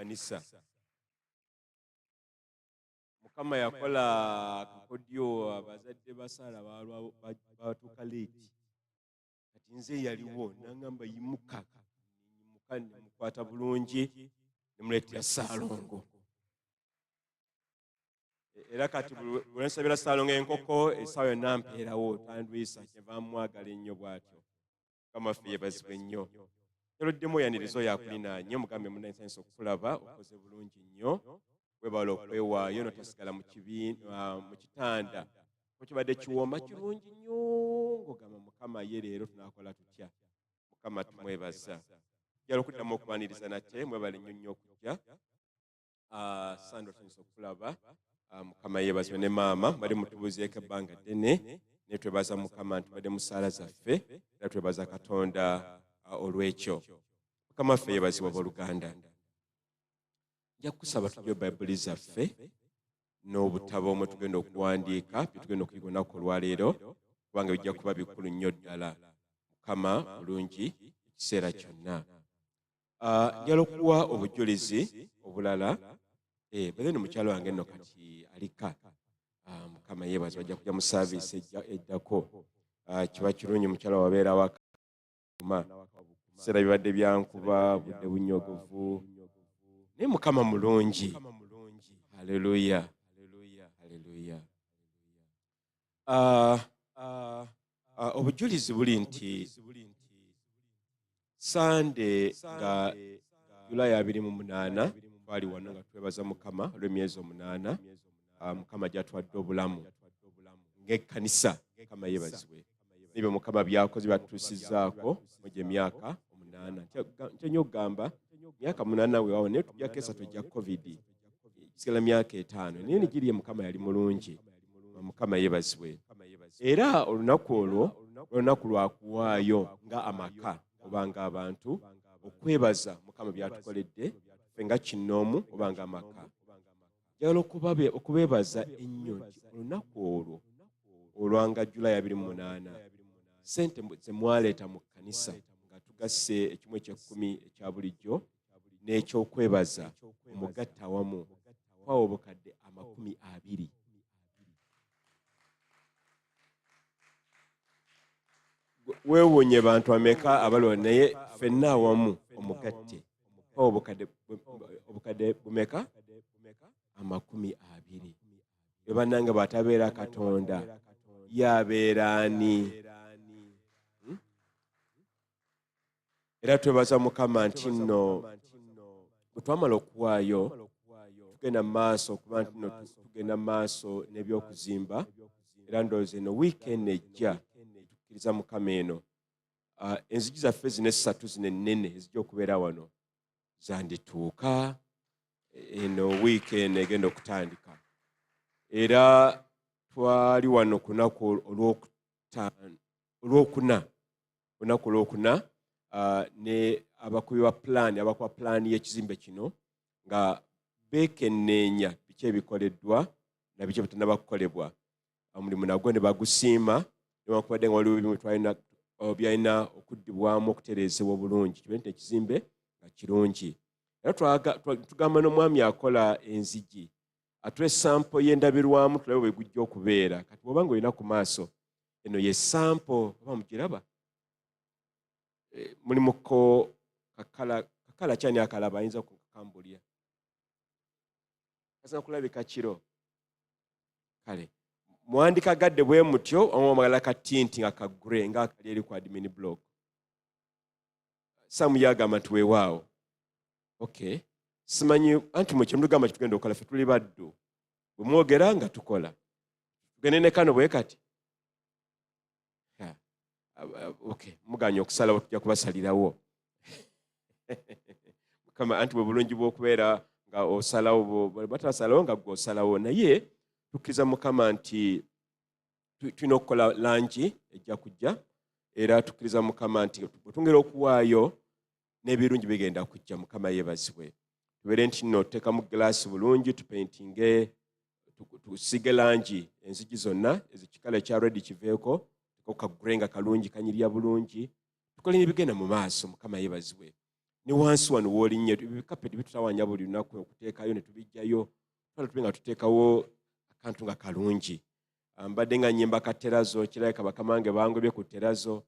Kkanisa. Mukama yakola akakodyo, abazadde ba Saala batuuka late. Kati nze yaliwo nangamba, "Yimuka." Yimuka, nemukwata bulungi, nemuleetera Saalongo. Era kati buli lwe nsabira Saalongo enkoko, essaawa yonna mpeerawo, tandwisa, kyenva mwagala ennyo bw'atyo. Mukama waffe yeebazibwe nnyo. Teruddemu oyaniriza oyo akulinaanye, mugambe, "Munnaye, nsanyuse okukulaba, okoze bulungi nnyo, webala okwewaayo notasigala mu mu kitanda kibadde kiwooma kirungi nnyo," ng'ogamba, "Mukama, ye leero tunaakola tutya?" Mukama tumwebaza. Njagala okuddamu okubaniriza nate, mwebale nnyo nnyo okujja. Sandra, tusanyuse okulaba. Mukama yeebazibwe. Ne maama, bali mutubuuzeeko ebbanga ddene, naye twebaza Mukama nti badde mu ssaala zaffe, era twebaza Katonda olw'ekyo. Mukama waffe yeebazibwa. Abooluganda, nja kukusaba tujje Bayibuli zaffe n'obutabo omwe tugenda okuwandiika bye tugenda okuyiga olunaku olwaleero, kubanga bijja kuba bikulu nnyo ddala. Mukama bulungi ekiseera kyonna. Njagala okuwa obujulizi obulala. Bale no mukyalo wange nno kati alika. Mukama yeebazibwa, ajja kujja mu saaviisi eddako. Kiba kirungi mukyala wabeera waka, biseera bibadde byankuba, budde bunyogovu, naye Mukama mulungi. Haleluya, haleluya. Obujulizi buli nti Sande nga Julayi 28 twali wano nga twebaza Mukama olw'emyezi 8 Mukama gyatwadde obulamu ng'ekkanisa. Mukama yeebazibwe n'ebyo Mukama byakoze, byatutuusizzaako mu gye myaka 8. Ntya nnyo okugamba myaka 8, weewaawo, naye tujjako 3 egya COVID, gisigala myaka 5, naye nigiriye Mukama yali mulungi. Mukama yeebazibwe. Era olunaku olwo olunaku lwakuwaayo nga amaka oba ng'abantu okwebaza Mukama byatukoledde ffe nga kinnoomu oba ng'amaka. Njagala okubeebaza ennyo nti olunaku olwo olwanga Julayi 28, sente ze mwaleeta mu kkanisa nga tugasse ekimu ekyekkumi ekya bulijjo n'ekyokwebaza omugatte awamu, kwawa obukadde 20. Weewuunye bantu ameka abaliwo, naye ffenna awamu omugatte kwawa obukadde bumeka? 20. Bwe bannange, bw'atabeera Katonda yabeera ani? Era twebaza Mukama nti nno bwe twamala okuwaayo, tugenda mu maaso okuba nti nno tugenda mu maaso n'ebyokuzimba. Era ndowooza eno wiiki eno ejja, tukkiriza Mukama, eno enzigi zaffe zino essatu zino ennene ezijja okubeera wano zandituuka eno wiiki eno egenda okutandika. Era twali wano ku lunaku olwokuna, olunaku olwokuna, ne abakubi ba pulaani, abakuba pulaani y'ekizimbe kino, nga beekenneenya biki ebikoleddwa na biki ebitanaba kukolebwa. Omulimu nagwo ne bagusiima, newankubadde nga waliwo ebimu byalina okuddibwamu, okutereezebwa obulungi, kibe nti ekizimbe nga kirungi. Era tugamba n'omwami akola enzigi atuwe sample y'endabirwamu, tulabe bwe gujja okubeera. Kati bw'oba nga olina ku maaso, eno ye sample, oba mugiraba? Mulimuko kakala, kakala kyani akalaba ayinza kukambulya kasinga kulabika kiro. Kale mwandikagadde bwe mutyo, omagala ka tint nga ka grey nga akali eri ku admin block. Samu yagamba nti weewaawo, okay. Simanyi anti mwe kyemutugamba kyetugenda okukola, ffe tuli baddu, bwe mwogera nga tukola. Tugende ne kano bwe kati. Okay, muganya okusalawo, tujja kubasalirawo. Mukama, anti bwe bulungi bw'okubeera nga osalawo, batasalawo nga gwe osalawo. Naye tukkiriza Mukama nti tulina okukola langi ejja kujja. Era tukkiriza Mukama nti bwe twongera okuwaayo, n'ebirungi bigenda kujja. Mukama yeebazibwe. Tubeere nti nno tuteekamu gilasi bulungi, tupentinge, tusige langi enzigi zonna, ezikikala ekya red kiveeko, ka grey nga kalungi, kanyirira bulungi, tukole n'ebigenda mu maaso. Mukama yeebazibwe. Ne wansi wano w'olinnye ebikapeti bitutawanya buli lunaku okuteekayo ne tubijjayo, twala tube nga tuteekawo akantu nga kalungi. Mbadde nga nnyimba ka terrazzo, kirabika bakamange bangobye ku terrazzo,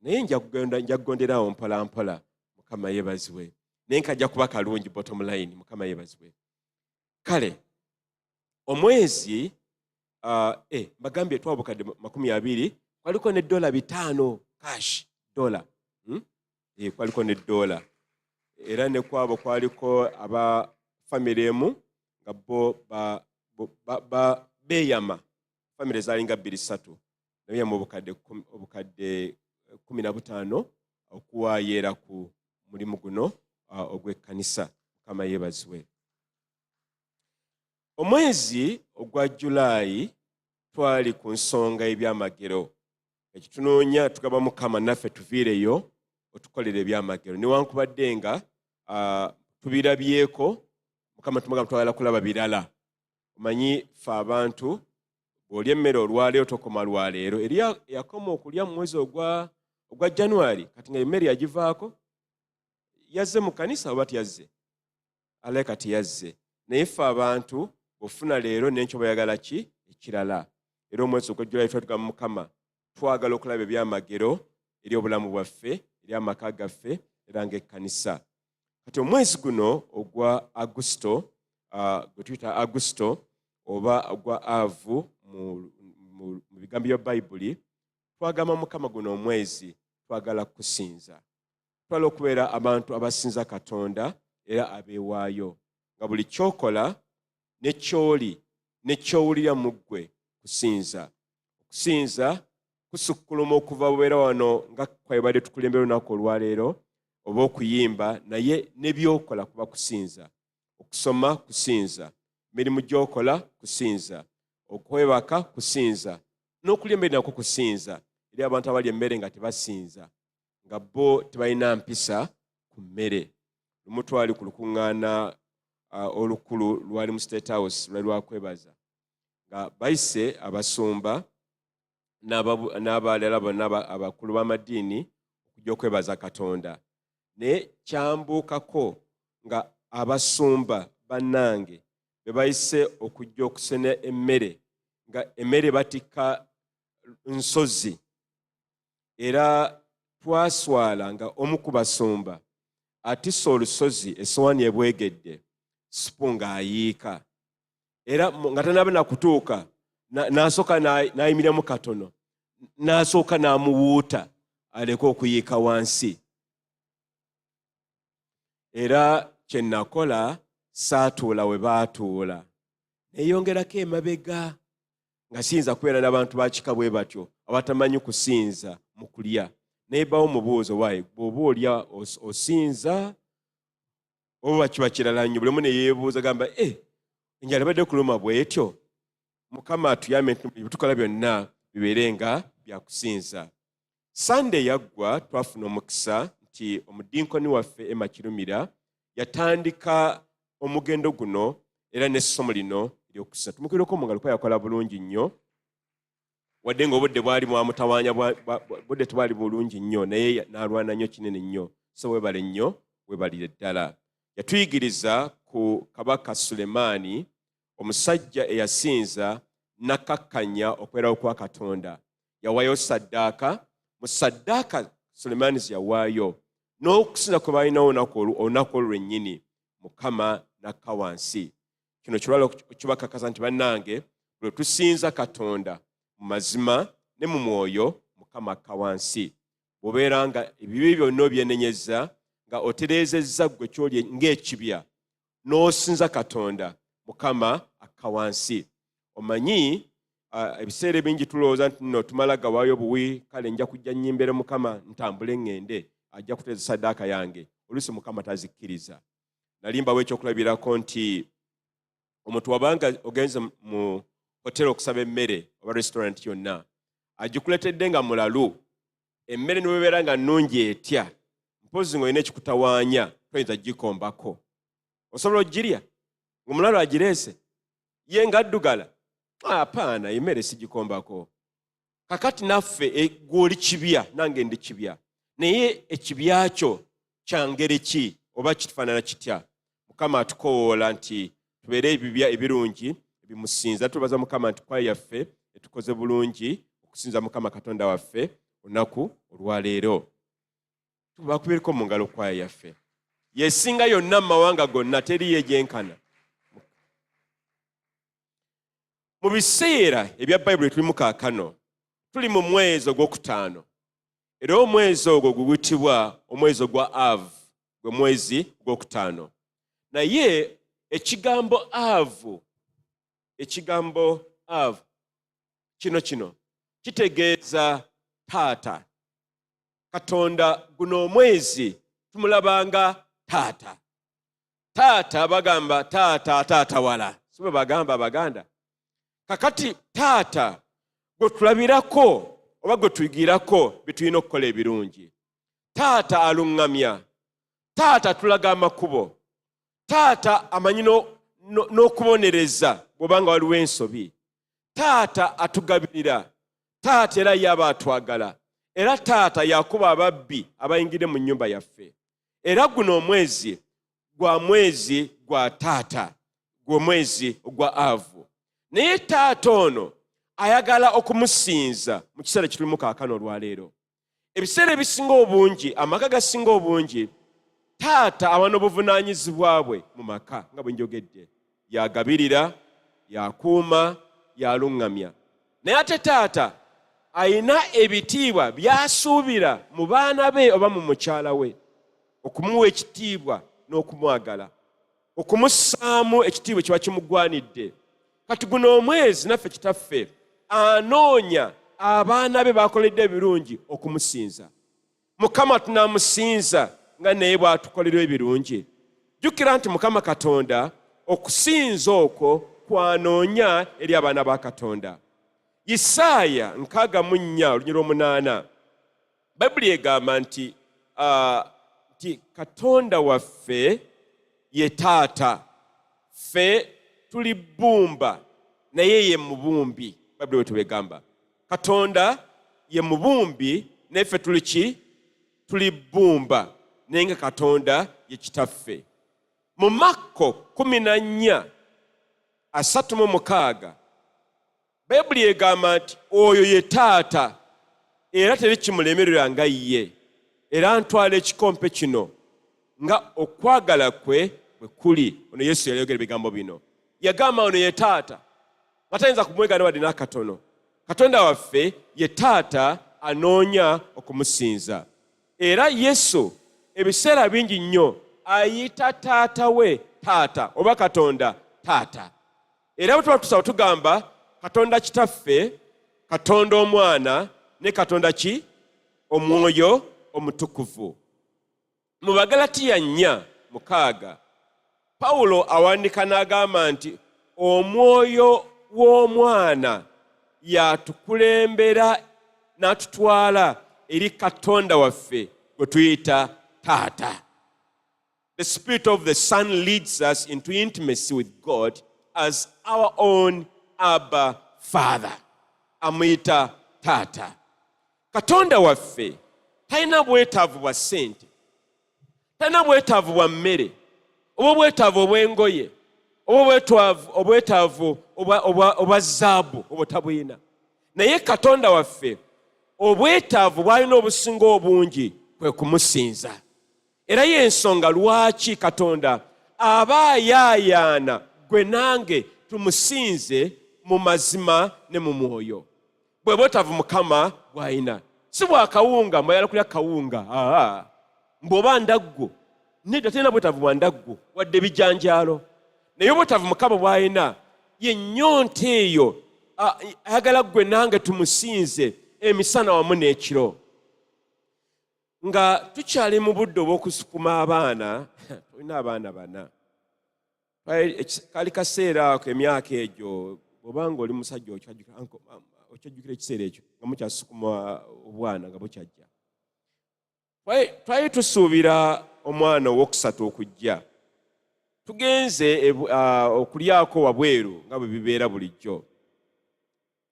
naye nja kugenda, nja kugonderawo mpola mpola. Mukama yeebazibwe, naye nkajja kuba kalungi. Bottom line, Mukama yeebazibwe. Kale omwezi mbagambye twa obukadde 20, kwaliko ne $5 cash dollar, Kwaliko ne dollar, era ne kwabo kwaliko aba famire emu nga bo beeyama. Famire zaalinga bbiri ssatu, nabeyama obukadde 15 okuwaayo era ku mulimu guno ogw'ekkanisa. Mukama yeebazibwe. Omwezi ogwa Julaayi twali ku nsonga ebyamagero. Ekitunoonya tugaba Mukama naffe tuviireyo otukolera ebyamagero, newankubadde nga tubirabyeko. Mukama tumugamba twagala kulaba birala. Omanyi ffe abantu, bw'olya emmere olwaleero tokoma lwaleero. Eri yakoma okulya mu mwezi ogwa January, kati nga emmere yagivaako, yazze mu kanisa oba tiyazze? Alabika tiyazze. Naye ffe abantu, bw'ofuna leero n'enkyo bayagala ki ekirala. Era omwezi ogwa Julayi twali tugamba Mukama twagala okulaba ebyamagero eri obulamu bwaffe, eri amaka gaffe, era ng'ekkanisa. Kati omwezi guno ogwa Agusito, gwe tuyita Agusito oba ogwa Aavu mu bigambo bya Bayibuli, twagamba Mukama guno omwezi twagala kusinza, twagala okubeera abantu abasinza Katonda era abeewaayo, nga buli kyokola ne kyoli ne kyowulira mu ggwe kusinza. Okusinza kusukkuluma okuva bubeera wano nga kwebadde tukulembera olunaku olwaleero oba okuyimba, naye ne by'okola kuba kusinza. Okusoma kusinza, emirimu gy'okola kusinza, okwebaka kusinza, n'okulya emmere nakwo kusinza. Eri abantu abalya emmere nga tebasinza, nga bo tebalina mpisa ku mmere. Lumu twali ku lukuŋŋaana olukulu lwali mu State House, lwali lwakwebaza, nga bayise abasumba n'abalala bonna abakulu b'amadiini okujja okwebaza Katonda. Naye kyambuukako nga abasumba bannange be bayise okujja okusena emmere, nga emmere batikka nsozi. Era twaswala nga omu ku basumba atisse olusozi, essowaani ebwegedde, supu ng'ayiika, era nga tanaba nakutuuka n'asooka n'ayimiriramu katono, n'asooka n'amuwuuta aleke okuyiika wansi. Era kye nakola, saatuula we baatuula, neeyongerako emabega, nga siyinza kubeera n'abantu bakika bwe batyo abatamanyi kusinza mu kulya. Naye bawo mubuuzo, waayi bw'oba olya osinza oba kiba kirala nnyo? Buli omu ne yeebuuza, gamba e enjala ebadde kuluma bw'etyo. Mukama atuyambe nti bye tukola byonna bibeere nga byakusinza. Sande yaggwa twafuna omukisa nti omudinkoni waffe Emma Kirumira yatandika omugendo guno era n'essomo lino ery'okusinza. Tumukubireko mu ngalo kuba yakola bulungi nnyo, wadde ng'obudde bwali bwamutawaanya, budde tebwali bulungi nnyo, naye n'alwana nnyo kinene nnyo. So weebale nnyo, weebalire ddala. Yatuyigiriza ku Kabaka Sulemaani, omusajja eyasinza n'akkakkanya okubeerawo kwa Katonda. Yawaayo saddaaka. Mu saddaaka Sulemaani ze yawaayo n'okusinza kwe balinawo olunaku olwo lwennyini, Mukama n'akka wansi. Kino kirwala kibakakasa nti bannange, lwe tusinza Katonda mu mazima ne mu mwoyo, Mukama akka wansi. Bw'obeera nga ebibi byonna obyenenyezza, nga otereezezza ggwe kyoli ng'ekibya, n'osinza Katonda, Mukama akka wansi. Omanyi ebiseera ebingi tulowooza nti nno tumala gawaayo buwi, kale nja kujja nnyimbere Mukama, ntambule ŋŋende, ajja kutereeza saddaaka yange. Oluusi Mukama tazikkiriza. Nali mbawo ekyokulabirako nti omuntu wabanga ogenze mu hoteri okusaba emmere oba restaurant yonna, agikuleetedde nga mulalu, emmere ne bwebeera nga nnungi etya, mpozi ng'olina ekikutawaanya, toyinza gikombako. Osobola ogirya ng'omulalu agireese ye ng'addugala? Apaana, emmere sigikombako. Kakati naffe, gw'oli kibya, nange ndi kibya, naye ekibya kyo Kya ngeri ki oba kitufaanana kitya? Mukama atukowoola nti tubeere ebibya ebirungi ebimusinza. Tubaza Mukama nti kwaya yaffe etukoze bulungi okusinza Mukama Katonda waffe olunaku olwaleero. Tubakubireko mu ngalo kwaya yaffe, yesinga yonna mu mawanga gonna, teriyo egyenkana. Mu biseera ebya Bayibuli tulimu kaakano, tuli mu mwezi ogwokutaano, era omwezi ogwo guyitibwa omwezi ogwa Av, gwe mwezi ogwokutaano. Naye ekigambo Av, ekigambo Av kino kitegeeza taata. Katonda guno omwezi tumulabanga taata. Taata bagamba taata taata wala, si bwe bagamba Abaganda? Kakati taata gwe tulabirako oba gwe tuyigirako bye tulina okukola ebirungi. Taata aluŋŋamya, taata atulaga amakubo, taata amanyi n'okubonereza bw'obanga waliwo ensobi, taata atugabirira, taata era yaba atwagala, era taata yakuba ababbi abayingidde mu nnyumba yaffe. Era guno omwezi gwa mwezi gwa taata, gwe mwezi ogwa Aavu. Naye taata ono ayagala okumusinza mu kiseera kitulimu kaakano olwaleero. Ebiseera ebisinga obungi, amaka gasinga obungi, taata aba n'obuvunaanyizibwa bwe mu maka, nga bwe njogedde, yagabirira, yakuuma, yaluŋŋamya. Naye ate taata ayina ebitiibwa by'asuubira mu baana be oba mu mukyala we, okumuwa ekitiibwa n'okumwagala, okumussaamu ekitiibwa kiba kimugwanidde. Kati guno omwezi naffe kitaffe anoonya abaana be bakoledde ebirungi okumusinza. Mukama tunamusinza nga naye bw'atukolera ebirungi. Jjukira nti Mukama Katonda okusinza okwo kwanoonya eri abaana ba Katonda. Isaaya 64 olunyiriri 8, Bayibuli egamba nti Katonda waffe ye taata, ffe tuli bbumba naye ye mubumbi. Bayibuli bwe tubegamba, Katonda ye mubumbi naye ffe tuli ki? Tuli bbumba, naye nga Katonda ye kitaffe. Mu Makko 14:36, Bayibuli egamba nti oyo ye taata era teri kimulemerera nga ye, era ntwala ekikompe kino nga okwagala kwe bwe kuli. Ono Yesu yali ayogera ebigambo bino, yagamba ono ye taata nga tayinza kumwegaana wadde n'akatono. Katonda waffe ye taata anoonya okumusinza. Era Yesu ebiseera bingi nnyo ayita taata we taata oba Katonda taata. Era bwe tuba tusaba tugamba Katonda Kitaffe, Katonda Omwana ne Katonda ki? Omwoyo Omutukuvu. Mu Bagalatiya 4:6, Pawulo awandiika n'agamba nti omwoyo w'omwana yatukulembera n'atutwala eri Katonda waffe gwe tuyita taata. The spirit of the Son leads us into intimacy with God as our own Abba Father. Amuyita taata. Katonda waffe talina bwetaavu bwa ssente, talina bwetaavu bwa mmere oba obwetaavu obw'engoye oba obwetaavu obwa zaabu, obwo tabuyina. Naye Katonda waffe obwetaavu bw'alina obusinga obungi kwe kumusinza. Era y'ensonga lwaki Katonda aba ayaayaana gwe nange tumusinze mu mazima ne mu mwoyo. Bwe bwetaavu Mukama bw'alina, si bwa kawunga, mwayala kulya kawunga, aa mbw'oba ndaggu, nedda, talina bwetaavu bwa ndaggu wadde bijanjaalo. Naye obwetaavu Mukama bw'alina ye nnyonta eyo, ayagala ggwe nange tumusinze emisana wamu n'ekiro. Nga tukyali mu budde obw'okusukuma abaana, tulina abaana bana, kali kaseera ako emyaka egyo, bw'obanga oli musajja okyajjukira ekiseera ekyo nga mukyasukuma obwana nga bukyajja. Twali tusuubira omwana owokusatu okujja. Tugenze okulyako wabweru nga bwe bibeera bulijjo,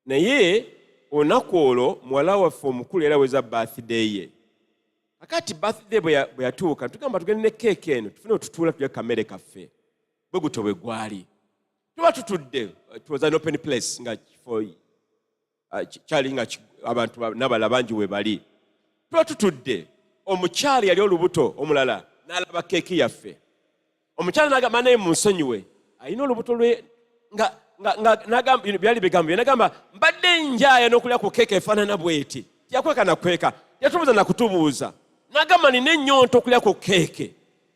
naye olunaku olwo muwala waffe omukulu era weza birthday ye. Akati birthday bwe yatuuka, tugamba tugende ne keeki eno tufune otutuula tulye kamere kaffe. Bwe gutyo bwe gwali. Tuba tutudde, it was an open place, nga kifo kyali nga abantu n'abalala bangi we bali. Tuba tutudde, omukyala yali olubuto omulala n'alaba keeki yaffe. Omukyala n'agamba, "Naye munsonyiwe," alina olubuto lwe nga n'agamba, bino byali bigambo bye, n'agamba, "Mbadde njaaya n'okulya ku keeki efaanana bw'eti." Tiyakweka nakweka, yatubuuza nakutubuuza, n'agamba, "Nina ennyonta okulya ku keeke,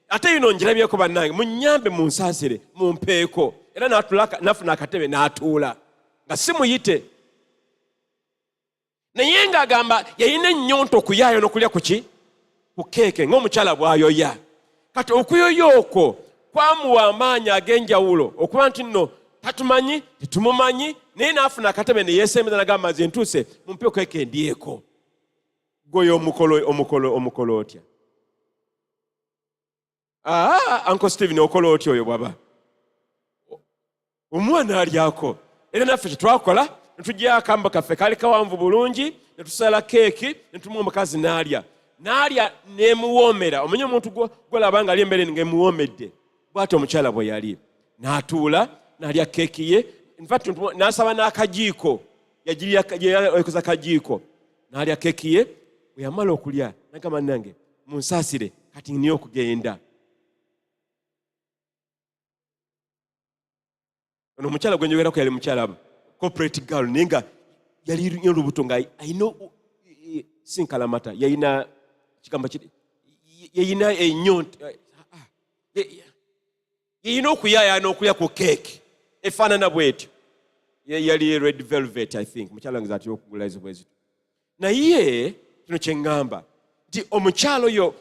ate yino ngirabyeko. Bannange, munnyambe, munsaasire, mumpeeko." Era n'afuna akatebe n'atuula nga si muyite, naye ng'agamba yalina ennyonta okuyaayo n'okulya ku ki, ku keeke, ng'omukyala bw'ayoya. Kati okuyoya okwo kwamuwa amaanyi ag'enjawulo okuba nti nno tatumanyi, tetumumanyi, naye n'afuna akatebe ne yeesembeza n'agamba, "Nze ntuuse, mumpe keeke ndyeko." Gweoyo omukolo omukolo omukolo otya? Aa, Uncle Steven, okola otya oyo bwaba omwana alyako? Era naffe kyetwakola, netujja akamba kaffe kaali kawanvu bulungi, netusala keeki netumuwa omukazi n'alya, n'alya nemuwoomera. Omanyi omuntu gwolaba nga ali emmere ng'emuwoomedde, bw'atyo omukyala bwe yali, n'atuula n'alya keeki ye. In fact, n'asaba n'akajiiko, yagiryakoza kajiiko, n'alya keeki ye. Bwe yamala okulya nagamba, "Nange munsaasire, kati nina okugenda." Ono omukyala gwe njogerako yali mukyala corporate girl, naye nga yali nnyo olubuto, nga alina si nkalamata, yalina kigambo yalina ennyonta, yalina okuyaayaana okulya ku keeki efaanana bwetyo. Yali red velvet, I think. Mukyala wange zatera okugula ezo bwe zityo. Naye kino kye ŋŋamba nti omukyala oyo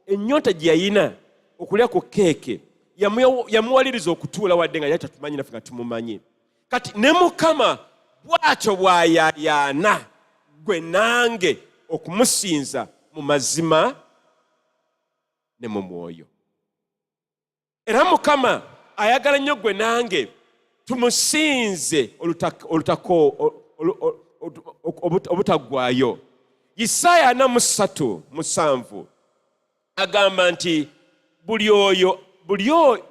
ennyonta gye yalina okulya ku keeke yamuwaliriza okutuula, wadde nga yali tatumanyi, naffe nga tumumanyi. Kati ne Mukama bw'atyo bw'ayaayaana gwe nange okumusinza mu mazima ne mu mwoyo. Era Mukama ayagala nnyo gwe nange tumusinze obutaggwaayo. Isaaya 43:7 agamba nti buli oyo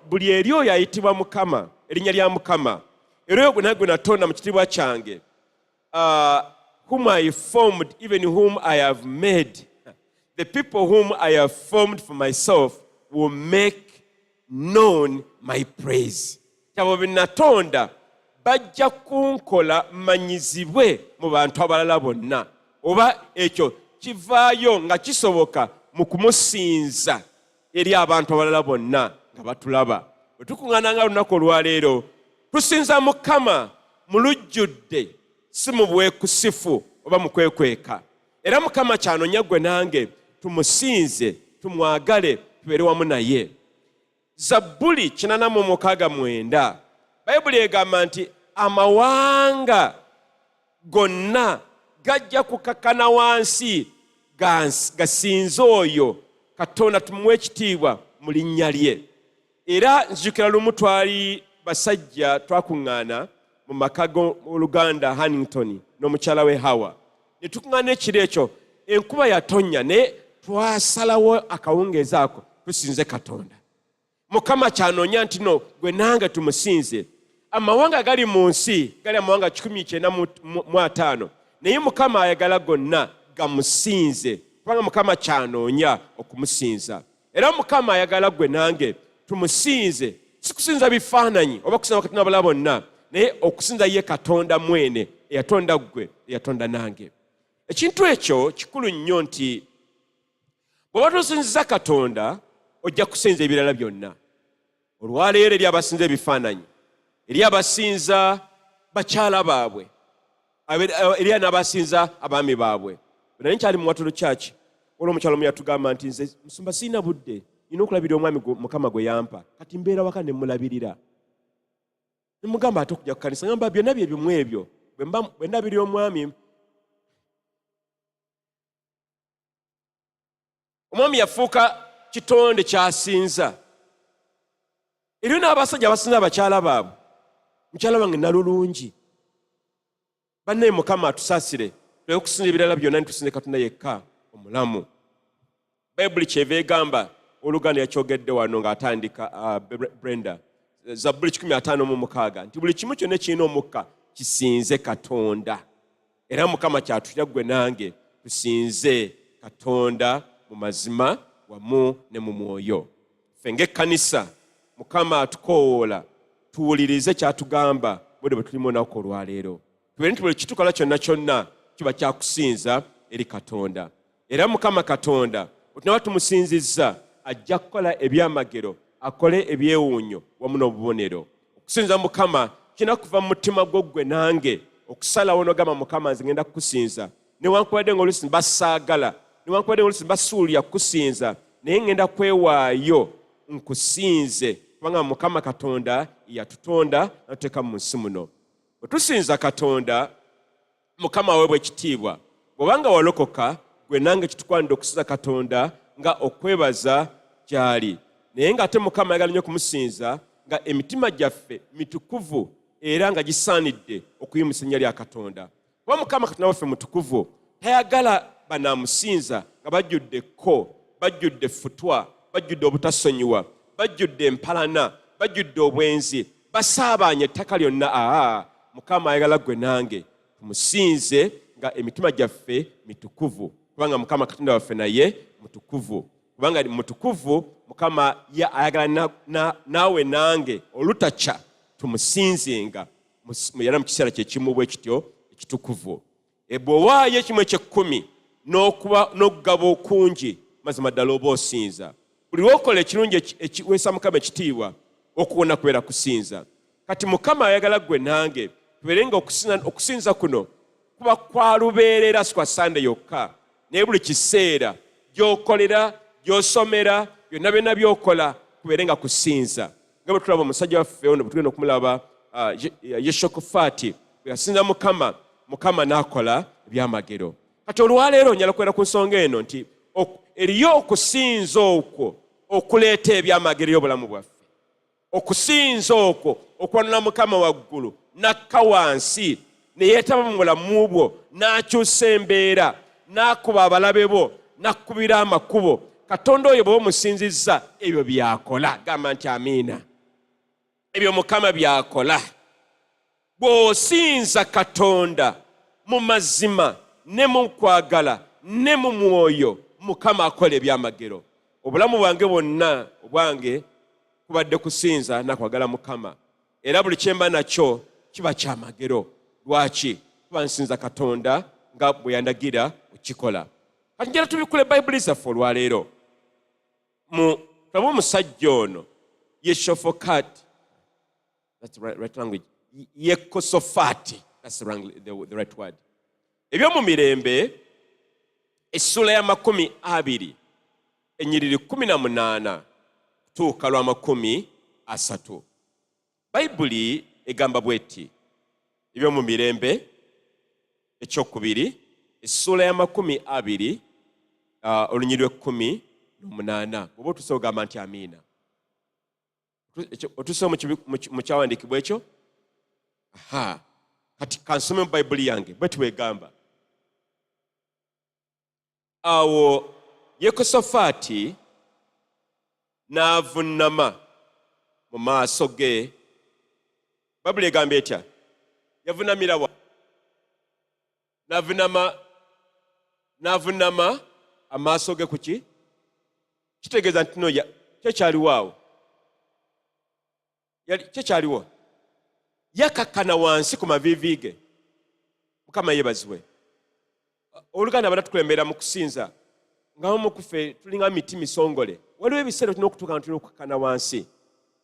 buli eri oyo ayitibwa Mukama, erinnya lya Mukama, era oyo gwe natonda mu kitiibwa kyange, whom I formed, even whom I have made, the people whom I have formed for myself will make known my praise. Abo be natonda bajja kunkola mmanyizibwe mu bantu abalala bonna. Oba ekyo kivaayo nga kisoboka mu kumusinza eri abantu abalala bonna nga batulaba. Bwe tukuŋŋaana nga lunaku olwaleero, tusinza Mukama mu lujjudde, si mu bwekusifu oba mu kwekweka. Era Mukama kyanonya gwe nange tumusinze, tumwagale, tubeere wamu naye. Zabbuli 86:9, Bayibuli egamba nti amawanga gonna gajja kukakkana wansi gasinze oyo Katonda, tumuwe ekitiibwa mu linnya lye. Era nzijukira lumu twali basajja twakuŋŋaana mu maka g'oluganda Hannington n'omukyala we Hawa, ne tukuŋŋaana ekiro ekyo, enkuba yatonnya, naye twasalawo akawungeezi ako tusinze Katonda. Mukama kyanoonya nti no gwe nange tumusinze. Amawanga gali mu nsi gali amawanga 195, naye Mukama ayagala gonna gamusinze, kubanga Mukama kyanoonya okumusinza. Era Mukama ayagala gwe nange tumusinze, si kusinza bifaananyi oba kusinza bakatonda balala bonna, naye okusinza ye Katonda mwene eyatonda ggwe, eyatonda nange. Ekintu ekyo kikulu nnyo nti bw'oba tosinziza Katonda, ojja kusinza ebirala byonna. Olwaleero eri abasinza ebifaananyi, eri abasinza bakyala baabwe, eri n'abasinza abaami baabwe. Naye nkyali mu Watoro Church, olwo omukyala omu yatugamba nti, "Nze musumba sirina budde, nina okulabirira omwami Mukama gwe yampa, kati mbeera waka ne mulabirira." Nemugamba, "Ate okujja ku kanisa?" Ngamba, "Byonna bye bimu ebyo, bwe ndabirira omwami." Omwami yafuuka kitonde kyasinza. Eriyo n'abasajja abasinza abakyala baabwe. "Mukyala wange nalulungi." Bannaye, Mukama atusaasire tuleke okusinza ebirala byonna, nitusinze Katonda yekka omulamu. Bayibuli kyeva egamba, oluganda yakyogedde wano ng'atandika, Brenda, Zabbuli 156, nti buli kimu kyonna ekirina omukka kisinze Katonda. Era Mukama kyatutya ggwe nange tusinze Katonda mu mazima wamu ne mu mwoyo. Ffe ng'ekkanisa, Mukama atukoowoola tuwulirize kyatugamba budde bwe tulimu olunaku olwaleero, tubeere nti buli kitukola kyonna kyonna kiba kyakusinza eri Katonda. Era Mukama Katonda bwe tunaba tumusinzizza, ajja kukola ebyamagero, akole ebyewuunyo wamu n'obubonero. Okusinza Mukama kirina kuva mu mutima gwo ggwe nange, okusalawo n'ogamba, Mukama, nze ngenda kukusinza newankubadde nga oluusi mbasaagala, newankubadde nga oluusi mbasuulya kukusinza, naye ngenda kwewaayo nkusinze, kubanga Mukama Katonda yatutonda natuteeka mu nsi muno. Bwe tusinza Katonda, Mukama aweebwa ekitiibwa. Bw'obanga walokoka, gwe nange kitukwanidde okusinza Katonda nga okwebaza gy'ali, naye ng'ate Mukama ayagala nnyo okumusinza nga emitima gyaffe mitukuvu era nga gisaanidde okuyimusa erinnya lya Katonda, kuba Mukama Katonda waffe mutukuvu. Tayagala banaamusinza nga bajjudde ekko, bajjudde effutwa, bajjudde obutasonyiwa, bajjudde empalana, bajjudde obwenzi, basaabaanya ettaka lyonna. Aa, Mukama ayagala ggwe nange tumusinze nga emitima gyaffe mitukuvu, kubanga Mukama Katonda waffe naye mutukuvu. Kubanga mutukuvu, Mukama ye ayagala naawe nange olutakya tumusinzenga era mu kiseera kyekimu bwe kityo ekitukuvu. Bw'owaayo ekimu ekyekkumi n'okuba n'okugaba okungi, mazima ddala oba osinza. Buli lwokola ekirungi ekiweesa Mukama ekitiibwa, okuwona kubeera kusinza. Kati Mukama ayagala ggwe nange tubeere nga okusinza kuno kuba kwa lubeerera, si kwa Sande yokka, naye buli kiseera gy'okolera, gy'osomera, byonna byonna by'okola kubeere nga kusinza. Nga bwe tulaba omusajja waffe ono, bwe tugenda okumulaba, Yeshokufaati, bwe yasinza Mukama, Mukama n'akola ebyamagero. Kati olwaleero njala kwera ku nsonga eno nti eriyo okusinza okwo okuleeta ebyamagero y'obulamu bwaffe, okusinza okwo okwanula Mukama waggulu nakka wansi ne yeetaba mu bulamu bwo, n'akyusa embeera, n'akuba abalabe bo, n'akkubira amakubo. Katonda oyo bw'oba omusinzizza, ebyo byakola. Gamba nti amiina. Ebyo Mukama byakola bw'osinza Katonda mu mazima ne mu kwagala ne mu mwoyo. Mukama akola ebyamagero. Obulamu bwange bwonna obwange kubadde kusinza nakwagala Mukama, era buli kyemba nakyo kiba kyamagero. Lwaki? Kuba nsinza Katonda nga bwe yandagira okukikola. Kati njala tubikule Bayibuli zaffe olwaleero mu tulabe omusajja ono Yeshofokati. That's the right language. Yekosofaati, that's the right word. Ebyomumirembe essuula ya 20, ennyiriri 18 kutuuka lwa 30, Bayibuli egamba bweti. Ebyomumirembe ekyokubiri essuula ya 20, olunyiri lw'ekkumi n'omunaana. Bw'oba otuuse, ogamba nti amiina. Otuuse mu kyawandiikibwa ekyo? Aha, kati kansome mu Bayibuli yange. Bwe tiwegamba awo, Yekosofaati n'avunnama mu maaso ge. Bayibuli egamba etya? Yavunamira wa? N'avunama amaaso ge ku ki? Kitegeeza nti no kyekyaliwo awo, kyekyaliwo, yakakkana wansi ku maviivi ge. Mukama yeebazibwe. Oluganda, abana tukulembera mu kusinza, nga bamu kuffe tulinga miti misongole. Waliwo ebiseera tulina okutuuka nga tulina okukakkana wansi.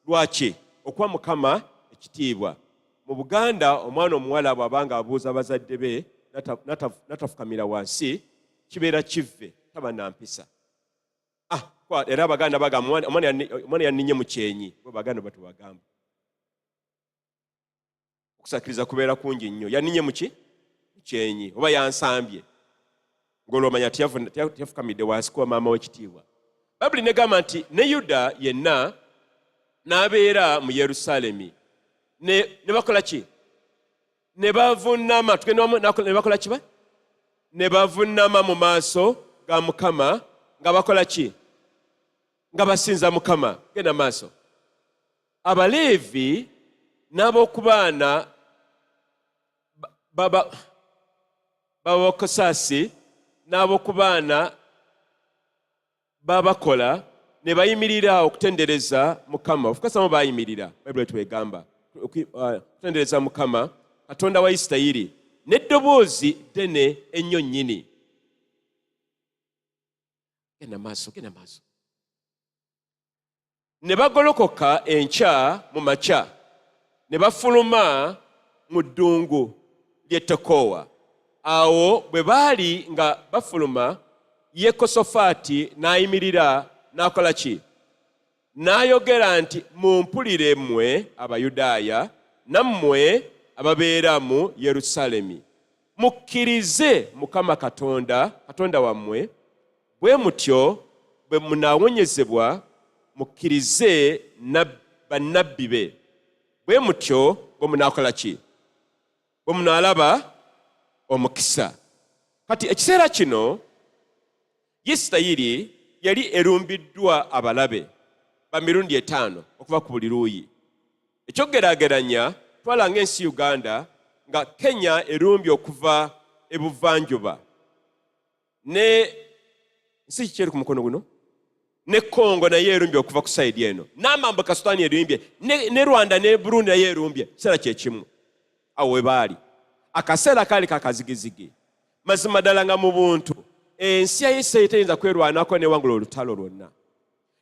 Lwaki? Okuwa Mukama ekitiibwa. Mu Buganda, omwana omuwala bw'abanga abuuza bazadde be n'atafukamira wansi, kibeera kivve, taba nampisa. Ah, era Abaganda bagamba omwana yanninye mu kyenyi. Bo Baganda batubagamba okusakiriza kubeera kungi nnyo. Yanninye muki? Mu kyenyi, oba yansambye, ng'olwomanya teyafukamidde wansi kuwa maama w'ekitiibwa. Bayibuli negamba nti ne Yuda yenna n'abeera mu Yerusaalemi ne bakola ki? Ne bavunama. Tugenda wamu, ne bakola kiba? Ne bavunama mu maaso ga Mukama. Nga bakola ki? Nga basinza Mukama. Genda maaso. Abaleevi n'ab'oku baana b'Abakosaasi n'ab'oku baana b'Abakola ne bayimirira okutendereza Mukama. Ofukasamo bayimirira, Bayibuli twegamba okutendereza Mukama Katonda wa Isirayiri n'eddoboozi ddene ennyo nnyini. Genda maaso, genda maaso. Ne bagolokoka enkya mu makya ne bafuluma mu ddungu ly'e Tekowa. Awo bwe baali nga bafuluma, Yekosofaati n'ayimirira n'akola ki? N'ayogera nti, Mumpulire mmwe Abayudaaya nammwe ababeera mu Yerusaalemi. Mukkirize Mukama Katonda, Katonda wammwe, bwe mutyo bwe munaawonyezebwa, mukkirize bannabbi be, bwe mutyo bwe munaakola ki? Bwe munaalaba omukisa. Kati ekiseera kino Isirayiri yali erumbiddwa abalabe ba mirundi 5 okuva ku buli luuyi. Ekyokugeraageranya, twala ng'ensi Uganda nga Kenya erumbye okuva ebuvanjuba ne nsi kiki eri ku mukono guno, ne Congo naye erumbye okuva ku side eno, n'amambuka Sudaani erumbye, ne Rwanda ne Burundi naye erumbye. Kiseera kye kimu awo we baali, akaseera kaali kakazigizigi. Mazima ddala nga mu buntu ensi ya Isirayiri teyinza kwerwanako newangula olutalo lwonna,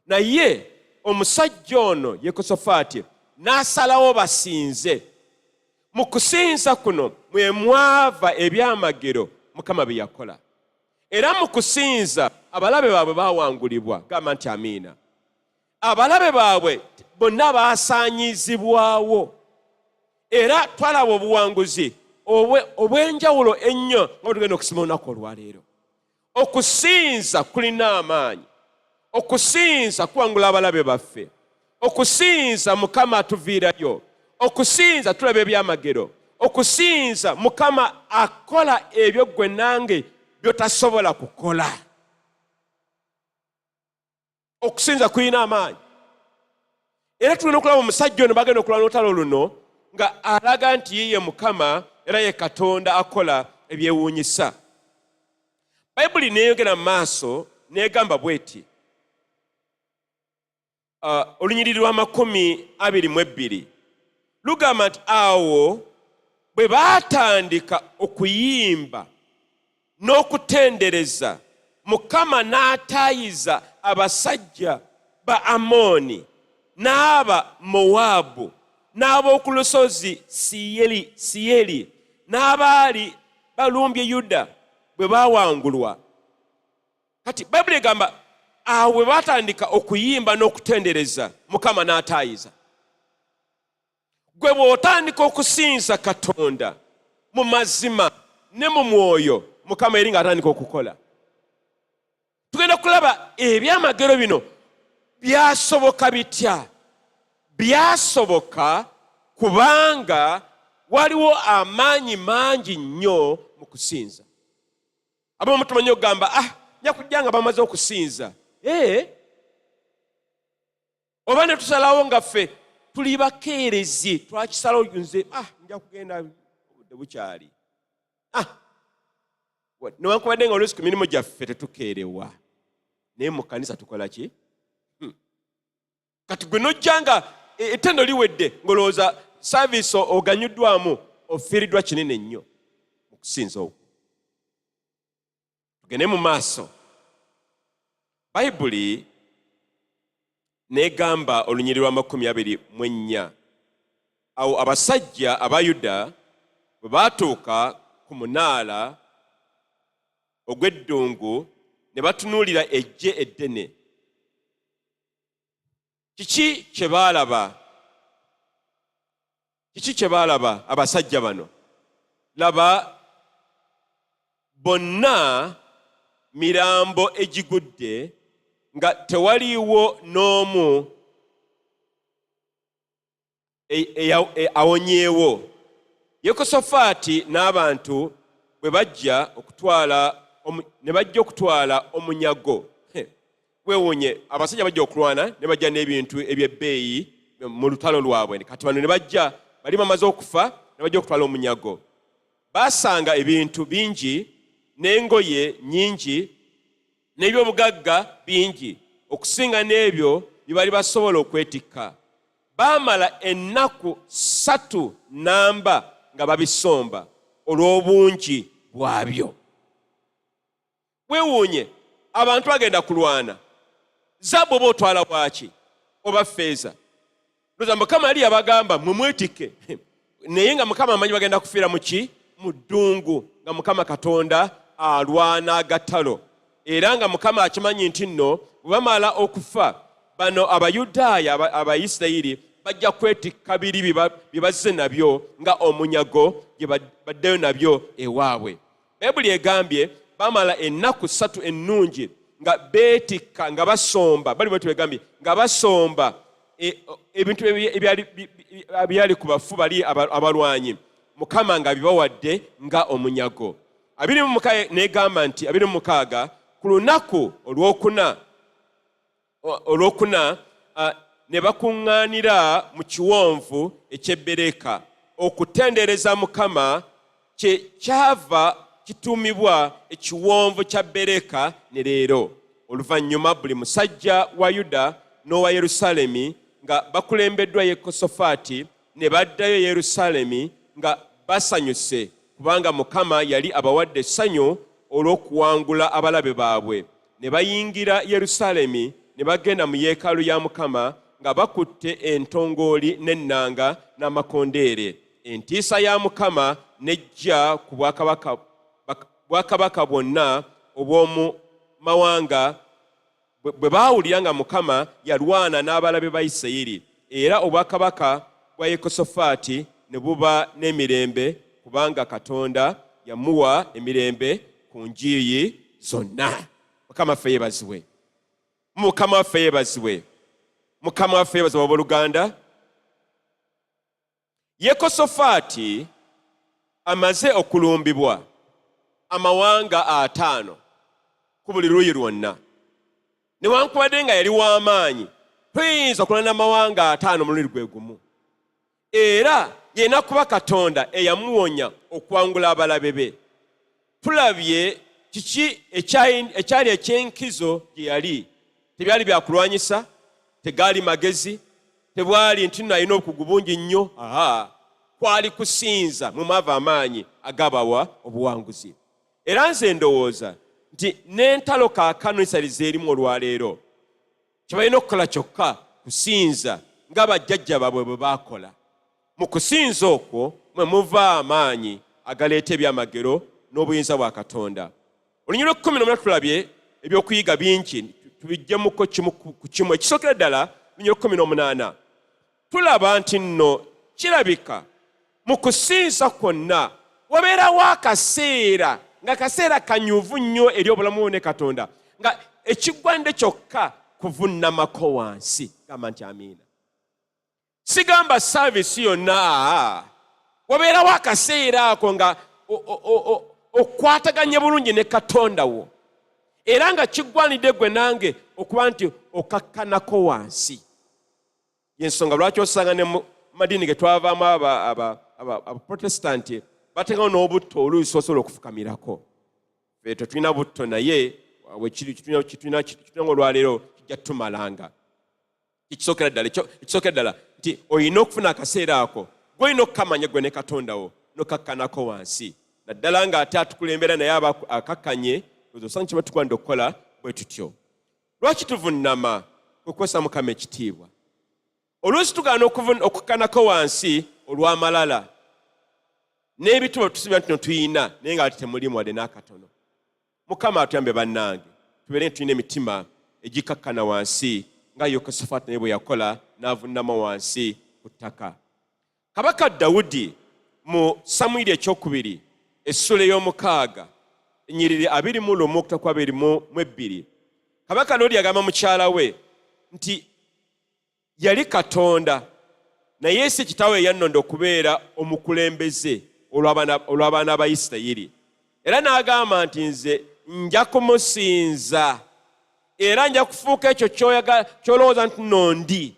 naye omusajja ono Yekosofaati n'asalawo basinze. Mu kusinza kuno mwe mwava ebyamagero Mukama bye yakola, era mu kusinza abalabe baabwe baawangulibwa. Gamba nti amiina. Abalabe baabwe bonna baasaanyizibwawo, era twalaba obuwanguzi obw'enjawulo ennyo nga bwe tugenda okusoma olunaku olwaleero. Okusinza kulina amaanyi. Okusinza kuwangula abalabe baffe. Okusinza Mukama atuviirayo. Okusinza tulaba ebyamagero. Okusinza Mukama akola ebyo ggwe nange by'otasobola kukola. Okusinza kulina amaanyi. Era tulina okulaba omusajja ono bagenda okulwana olutalo luno nga alaga nti ye ye Mukama era ye Katonda akola ebyewuunyisa. Bayibuli neeyogera mu maaso n'egamba bw'eti, olunyiriri lwa 22 lugamba nti awo bwe baatandika okuyimba n'okutendereza Mukama, n'ataayiza abasajja ba Amoni n'aba Mowaabu n'ab'oku lusozi Siyeri n'abaali balumbye Yuda bwe baawangulwa. Kati Bayibuli egamba awo bwe baatandika okuyimba n'okutendereza Mukama n'ataayiza. Gwe bw'otandika okusinza Katonda mu mazima ne mu mwoyo, Mukama eri ng'atandika okukola. Tugenda kulaba ebyamagero bino byasoboka bitya. Byasoboka kubanga waliwo amaanyi mangi nnyo mu kusinza. Abamu tumanyi okugamba, nja kujja nga bamaze okusinza. Oba ne tusalawo nga ffe tuli bakeerezi, twakisalawo nze, nja kugenda obudde bukyali. Newankubadde nga oluusi ku mirimu gyaffe tetukeerewa, naye mu kkanisa tukola ki? Kati gwe n'ojja nga ettendo liwedde, ng'olowooza saaviisi oganyuddwamu, ofiiriddwa kinene nnyo mu kusinza okwo. Tugende mu maaso. Bayibuli n'egamba olunyiriri lwa 24, awo abasajja aba Yuda bwe baatuuka ku munaala ogw'eddungu ne batunuulira eggye eddene. Kiki kye baalaba? Kiki kye baalaba abasajja bano? Laba bonna mirambo egigudde nga tewaliiwo n'omu awonyeewo. Yekosofaati n'abantu bwe bajja okutwala ne bajja okutwala omunyago. Weewuunye, abasajja bajja okulwana ne bajja n'ebintu eby'ebbeeyi mu lutalo lwabwe. Kati bano ne bajja, bali bamaze okufa, ne bajja okutwala omunyago. Baasanga ebintu bingi n'engoye nnyingi n'ebyobugagga bingi okusinga n'ebyo bye bali basobola okwetikka. Baamala ennaku 3 namba nga babisomba olw'obungi bwabyo. Weewuunye, abantu bagenda kulwana, zaabu oba otwala waaki oba ffeeza? Ndowooza Mukama yali yabagamba mwe mwetikke, naye nga Mukama amanyi bagenda kufiira mu ki? Mu ddungu, nga Mukama Katonda alwana agatalo, era nga Mukama akimanyi nti nno bwe bamala okufa bano Abayudaaya, Abayisirayiri bajja kwetikka biri bye bazze nabyo nga omunyago gye baddeyo nabyo ewaabwe. Bayibuli egambye bamala ennaku 3 ennungi nga beetikka, nga basomba, bali bwe twegambye nga basomba ebintu ebyali ku bafu bali abalwanyi, Mukama nga bibawadde nga omunyago. 26 n'egamba nti 26 ku lunaku olwokuna ne bakuŋŋaanira mu kiwonvu eky'Ebbereka okutendereza Mukama, kye kyava kituumibwa ekiwonvu kya Bereka ne leero. Oluvannyuma buli musajja wa Yuda n'owa Yerusaalemi nga bakulembeddwa Yekosofaati ne baddayo Yerusaalemi nga basanyuse, kubanga Mukama yali abawadde essanyu olw'okuwangula abalabe baabwe. Ne bayingira Yerusaalemi ne bagenda mu yeekaalu ya Mukama nga bakutte entongooli n'ennanga n'amakondeere. Entiisa ya Mukama n'ejja ku bwakabaka bwonna obw'omu mawanga bwe baawulira nga Mukama yalwana n'abalabe ba Isirayiri, era obwakabaka bwa Yekosofaati ne buba n'emirembe, kubanga Katonda yamuwa emirembe ku njuyi zonna. Mukama waffe yeebazibwe. Mukama waffe yeebazibwe. Mukama waffe yeebazibwe abooluganda. Yekosofaati amaze okulumbibwa amawanga 5 ku buli luuyi lwonna. Newankubadde nga yali w'amaanyi, toyinza okulwana amawanga 5 mu luuyi gwe gumu. Era yena kuba Katonda eyamuwonya okuwangula abalabe be. Tulabye kiki ekyali eky'enkizo gye yali. Tebyali bya kulwanyisa, tegaali magezi, tebwali nti nno alina obukugu bungi nnyo. Aha, kwali kusinza mwe mwava amaanyi agabawa obuwanguzi. Era nze ndowooza nti n'entalo kaakano Isirayiri z'erimu olwaleero, kye balina okukola kyokka kusinza nga bajjajja baabwe bwe baakola. Mu kusinza okwo mwe muva amaanyi agaleeta ebyamagero n'obuyinza bwa Katonda. Olunyiriri lw'ekkumi n'omunaana tulabye ebyokuyiga bingi, tubijjemuko kimu ku kimu. Ekisookera ddala, olunyiriri lw'ekkumi n'omunaana, tulaba nti nno kirabika mu kusinza kwonna wabeerawo akaseera nga kaseera kanyuvu nnyo eri obulamu bwo ne Katonda, nga ekigwanidde kyokka kuvunnamako wansi. Gamba nti amiina. Sigamba saavisi yonna, wabeerawo akaseera ako nga okwataganye bulungi ne Katonda wo, era nga kigwanidde gwe nange okuba nti okakkanako wansi. Y'ensonga lwaki osanga ne mu madiini ge twavaamu Abaprotestanti bateekawo n'obutto oluusi osobola okufukamirako. Ffe tetulina butto, naye kitulina olwaleero kijja tumalanga. Ekisookera ddala nti olina okufuna akaseera ako, gw'olina okukamanya gwe ne Katonda wo, n'okakkanako wansi, naddala ng'ate atukulembera naye aba akakkanye, osanga kiba tugwanidde okukola bwe tutyo. Lwaki tuvunnama? Kwe kuwesa Mukama ekitiibwa. Oluusi tugaana okukkanako wansi olw'amalala n'ebituba tusubira nti no tuyina, naye nga ate temulimu wadde n'akatono. Mukama atuyambe bannange, tubeere tulina emitima egikakkana wansi nga Yekosofaati naye bwe yakola n'avunnama wansi ku ttaka. Kabaka Dawudi mu Samwiri ekyokubiri essula ey'omukaaga ennyiriri 21 okutuuka ku 22, Kabaka Dawudi agamba mukyala we nti yali Katonda naye si kitaawe yannonda okubeera omukulembeze olw'abaana ba Isirayiri. Era n'agamba nti nze nja kumusinza. Era nja kufuuka ekyo ky'olowooza nti no ndi,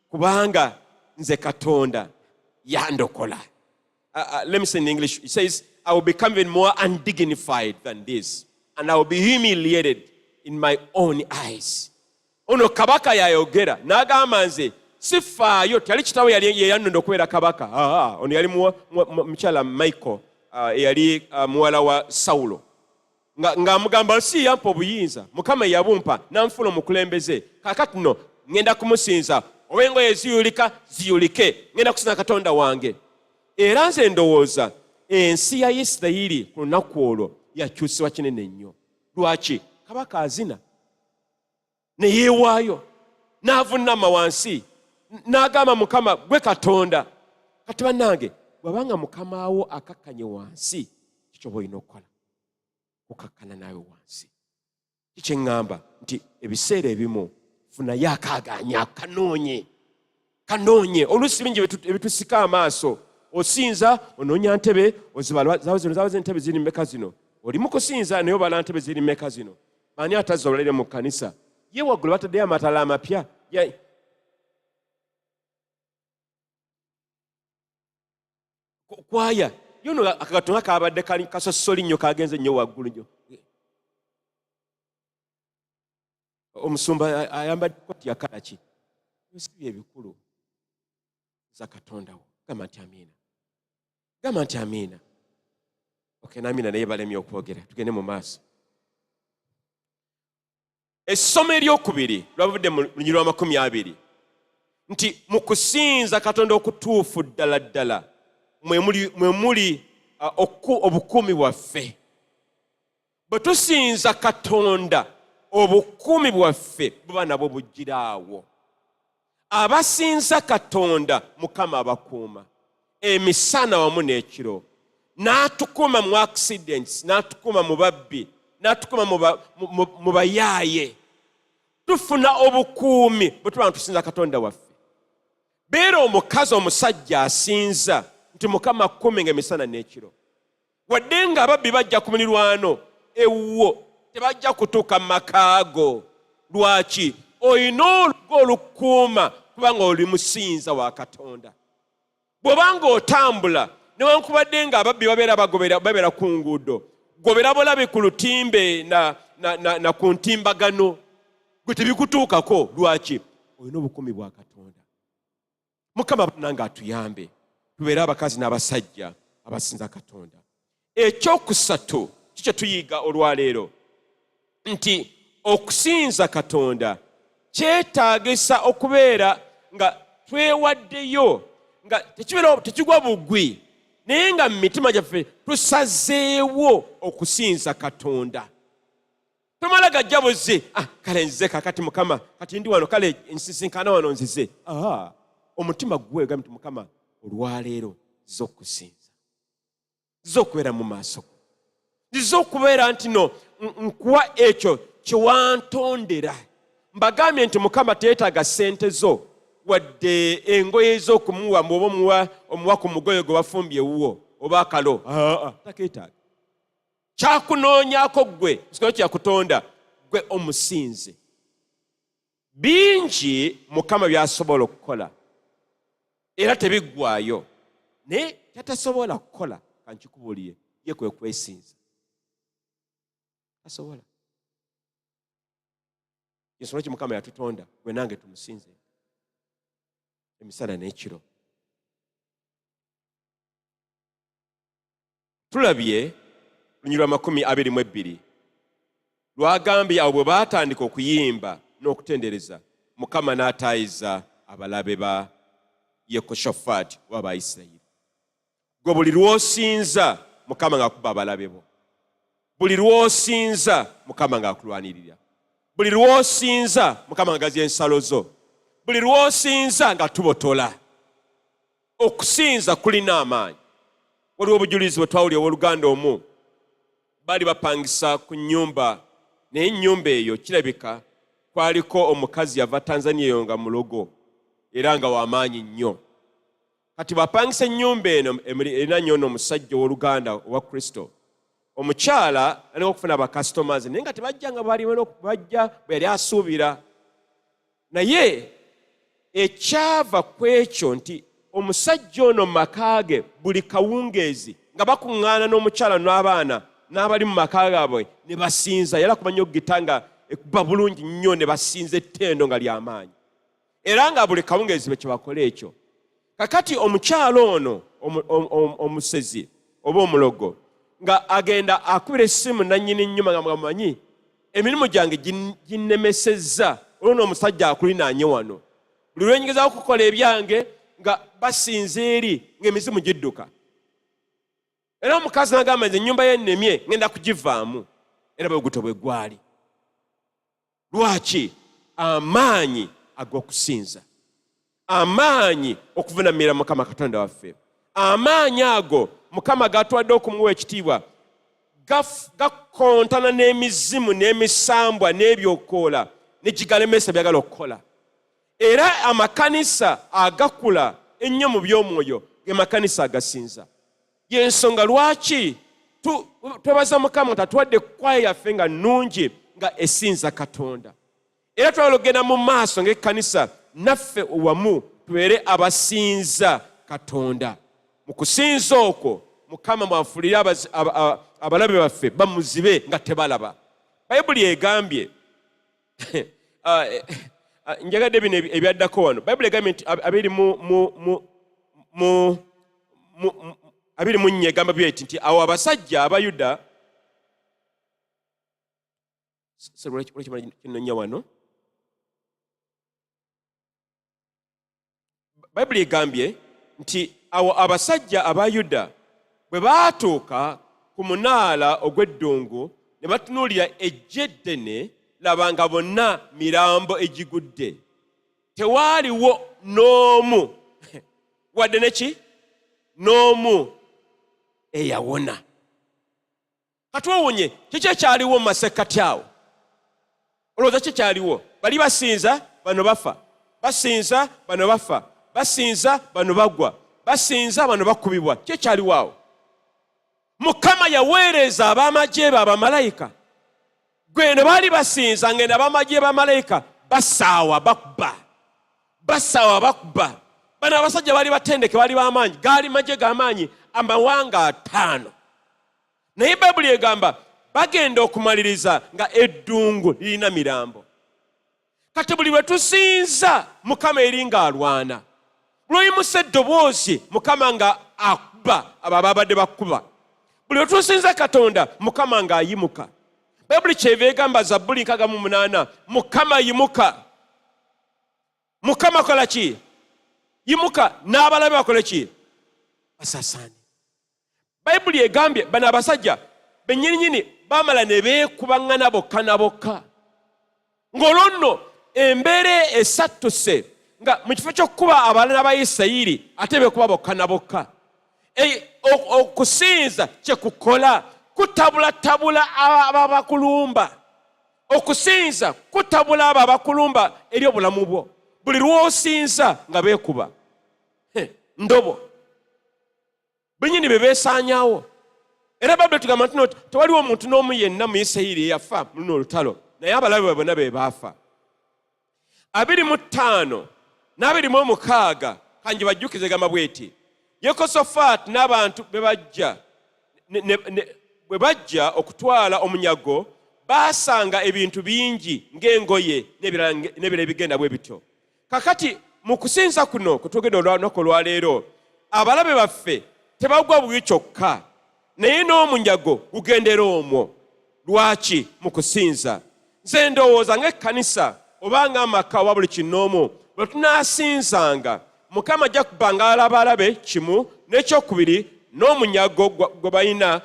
kubanga nze Katonda yandokola. Let me say in English, it says, "I will become even more undignified than this, and I will be humiliated in my own eyes." Ono kabaka yayogera n'agamba, nze sifaayo, teyali kitawe yali yeyannonda okubeera kabaka. Ono yali mukyala Michael, eyali muwala wa Sawulo, ng'amugamba si yampa obuyinza, Mukama yabumpa n'anfuula omukulembeze. Kaakati nno ŋŋenda kumusinza, oba engoye ziyulika ziyulike, ŋŋenda kusinza Katonda wange. Era nze ndowooza ensi ya Isirayiri ku lunaku olwo yakyusibwa kinene nnyo. Lwaki kabaka azina ne yeewaayo n'avunnama wansi n'agamba, "Mukama, gwe Katonda"? Kati bannange, bw'abanga mukamaawo akakkanye wansi, kikyoba olina okukola kukakkana naawe wansi. Kikyeŋŋamba nti ebiseera ebimu funayo akaaganya, kanoonye, kanoonye. Oluusi bingi ebitusika amaaso. Osinza, onoonya ntebe, ozibala zaba zino, zaba entebe ziri mmeka zino? Oli mu kusinza naye obala ntebe ziri mmeka zino. Baani atazza olwalire mu kkanisa? Ye waggulu bataddeyo amatala amapya. Kwaya yono akagato nga kabadde kali kasosoli nnyo, kagenze nnyo waggulu nnyo. Omusumba ayambadde koti yakala ki? Si bye bikulu, za Katonda wo. Gamba nti amiina, gamba nti amiina. Okay, n'amiina naye balemye okwogera. Tugende mu maaso. Essomo eryokubiri lwavudde mu lunyiriri lwa 20 nti mu kusinza Katonda okutuufu ddala ddala mwe muli obukuumi bwaffe. Bwe tusinza Katonda, obukuumi bwaffe buba nabwo bujjiraawo. Abasinza Katonda, Mukama abakuuma emisana wamu n'ekiro, n'atukuuma mu accidents, n'atukuuma mu babbi, n'atukuuma mu bayaaye. Tufuna obukuumi bwe tuba nga tusinza Katonda waffe. Beera omukazi, omusajja asinza nti Mukama akkuume nga emisana n'ekiro. Wadde nga ababbi bajja ku mulirwano ewuwo, tebajja kutuuka mu makaago. Lwaki? Olina olugo olukuuma, kubanga oli musinza wa Katonda. Bw'obanga otambula, newankubadde nga ababbi babeera bagobera, babeera ku nguudo, gobera bulabi ku lutimbe na ku ntimbagano, gwe tebikutuukako. Lwaki? Olina obukuumi bwa Katonda. Mukama bannange atuyambe tubeere abakazi n'abasajja abasinza Katonda. Ekyokusatu kikye tuyiga olwaleero nti okusinza Katonda kyetaagisa okubeera nga twewaddeyo, nga tekigwa bugwi, naye nga mu mitima gyaffe tusazeewo okusinza Katonda. Tomala gajja buzzi, "Ah, kale nzize kakati, Mukama, kati ndi wano, kale nsisinkana wano nzize." Ah, omutima gwe gambye nti, "Mukama, olwaleero nzize okusinza, nzize okubeera mu maaso go, nzize okubeera nti no nkuwa ekyo kyewantondera." Mbagambye nti Mukama teetaaga ssente zo wadde engoye z'okumuwa. Bw'oba omuwa ku mugoye gwe bafumbye ewuwo oba akalo, takeetaaga. Kyakunoonyaako ggwe sikolo kyakutonda ggwe omusinze. Bingi Mukama by'asobola okukola era tebiggwaayo, naye kyatasobola kukola, kankikubuulire, ye kwe kwesinza. Tasobola. Ensonga ki Mukama yatutonda gwe nange tumusinze emisana n'ekiro. Tulabye lunyiriri lwa 22 lwagambye, awo bwe baatandika okuyimba n'okutendereza Mukama, n'ataayiza abalabe ba Yekoshafaati oba Abaisirayiri. Gwe buli lw'osinza Mukama ng'akuba abalabe bo, buli lw'osinza Mukama ng'akulwanirira, buli lw'osinza Mukama ng'agaziya ensalo zo, buli lw'osinza nga tubotola. Okusinza kulina amaanyi. Waliwo obujulizi bwe twawulira, owooluganda omu baali bapangisa ku nnyumba, naye ennyumba eyo kirabika kwaliko omukazi yava Tanzania eyo nga mulogo era nga w'amaanyi nnyo. Kati bw'apangisa ennyumba eno erina nnyo ono omusajja owooluganda owa Kristo. Omukyala alina okufuna abacustomers, naye nga tebajja nga bali bajja bwe yali asuubira. Naye ekyava ku ekyo nti omusajja ono mu maka ge buli kawungeezi nga bakuŋŋaana n'omukyala n'abaana n'abali mu maka gaabwe ne basinza. Yali akuba nnyo gita nga ekuba bulungi nnyo, ne basinza ettendo nga ly'amaanyi, era nga buli kawungeezi bwe kyebakola ekyo. Kakati omukyala ono omusezi oba omulogo nga agenda akubira essimu nannyini nnyuma nga mumanyi emirimu gyange ginnemesezza olwo n'omusajja akulinaanye wano, buli lwenyigezaako okukola ebyange nga basinza eri ng'emizimu gidduka. Era omukazi n'agamba, nze ennyumba yennemye, ngenda kugivaamu. Era bwe gutyo bwe gwali. Lwaki? Amaanyi ag'okusinza, amaanyi okuvunamira Mukama Katonda waffe, amaanyi ago Mukama gatwadde okumuwa ekitiibwa gakontana n'emizimu n'emisambwa n'ebyokoola ne gigalemesa byagala okukola. Era amakanisa agakula ennyo mu by'omwoyo ge makanisa agasinza. Yensonga lwaki twebaza Mukama nti atuwadde kwaya yaffe nga nnungi, nga esinza Katonda. Era twagala okugenda mu maaso ng'ekkanisa naffe wamu tubeere abasinza Katonda. Mu kusinza okwo Mukama mwafuulire abalabe baffe bamuzibe nga tebalaba. Bayibuli egambye, njagadde bino ebyaddako wano, Bayibuli egambye nti 24 egamba bweti nti awo abasajja Abayuda kinonya wano. Bayibuli egambye nti awo abasajja aba Yuda bwe baatuuka ku munaala ogw'eddungu ne batunuulira eggye eddene, laba nga bonna mirambo egigudde, tewaaliwo n'omu wadde neki n'omu eyawona. Katwewuunye kiki ekyaliwo mu masekkati awo. Olowooza ki kyaliwo? Bali basinza, bano bafa, basinza, bano bafa, basinza, bano bagwa, basinza, bano bakubibwa. Ki ekyaliwo awo? Mukama yaweereza ab'amagye be abamalayika. Gweno baali basinza, ngenda ab'amagye b'amalayika basaawa bakuba, basaawa bakuba. Bano abasajja baali batendeke, baali b'amaanyi, gaali magye g'amaanyi, amawanga 5. Naye Bayibuli egamba bagenda okumaliriza nga eddungu lirina mirambo. Kati buli lwe tusinza Mukama eri ng'alwana, lwoyimusa eddoboozi Mukama nga akuba abo ababadde bakuba. Buli lwe tusinza Katonda Mukama ng'ayimuka. Bayibuli kyeva egamba Zabbuli 68, Mukama yimuka, Mukama kola ki? Yimuka, n'abalabe bakole ki? Basasaane. Bayibuli egambye bano abasajja bennyininyini bamala ne beekubaŋŋana bokka na bokka, ng'olwo nno embeera esattuse nga mu kifo ky'okukuba abalala ba Isirayiri ate beekuba bokka na bokka. Okusinza kye kukola kutabulatabula ababakulumba. Okusinza kutabula abo abakulumba eri obulamu bwo. Buli lw'osinza nga beekuba ndobo benyini be beesaanyaawo. Era Bayibuli tugamba nti no tewaliwo omuntu n'omu yenna mu Isirayiri eyafa mu luno olutalo, naye abalabe bwe bonna be baafa. 25 n'26 kanji bajjukize, gamba bweti: Yekosofaati n'abantu be bajja bwe bajja okutwala omunyago, baasanga ebintu bingi ng'engoye n'ebirala ebigenda bwe bityo. Kakati mu kusinza kuno kwe twogedde olunaku olwaleero, abalabe baffe tebagwa bubi kyokka, naye n'omunyago gugendera omwo. Lwaki? Mu kusinza. Nze ndowooza ng'ekkanisa oba ng'amaka oba buli kinoomu, bwe tunaasinzanga Mukama ajja kubanga alabalabe kimu, n'ekyokubiri n'omunyago gwe balina